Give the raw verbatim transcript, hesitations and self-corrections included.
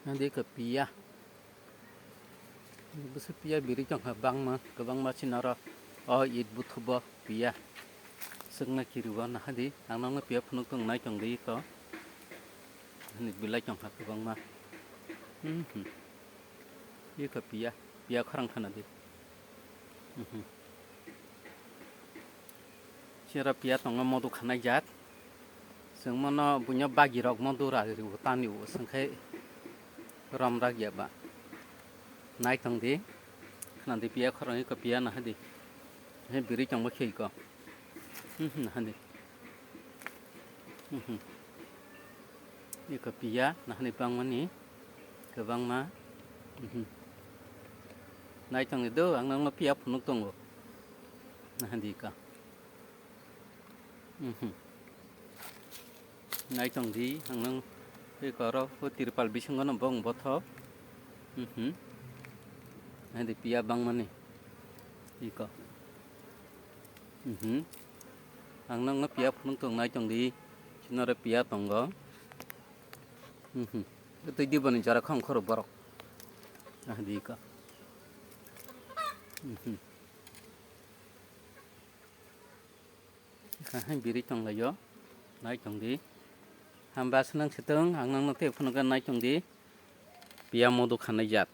Nadi ka piya. Bwswk piya biri tongkha bangma, kwbangma sinaro o it buthubo piya. Swkna kiribo nahadi, ang nokno piya phunuk tong nai tong di ko. Hani bilai tongkha kwbangma. Hmm, hmm. Iko piya, piya khorang khana di. Hmm, hmm. Sira piya tongo modu khanai jak. Chwng mono buino bagirok modu rari o tani o, chwng khe rom rak ya ba. Nai tong di, khna di piya khorang iko piya nahadi. He biri tongbo khe iko. Hmm, hmm, nahadi. Hmm, hmm. Iko piya nahadi bangmani kwbangma. Hmm, hmm. Nai tong di do, ang nokno piya phunuk tongo. Nahadi ka. Mhm. Nai tong di, ang nang tei koro o tirpal bisingo no bong bothok. Mhm. Nai di piya bangmani. Iko. Mhm. Ang nang no piya phunuk tong nai tong di. Sinore piya tongo. Mhm. Tei di boni jora khong khoro borok. Ah, di iko. Mhm. Kaham biri tonglaio, nai tong di. Hamba swnang sitwng, ang nangno tei phunukna nai tong di. Piya modu khanai jat.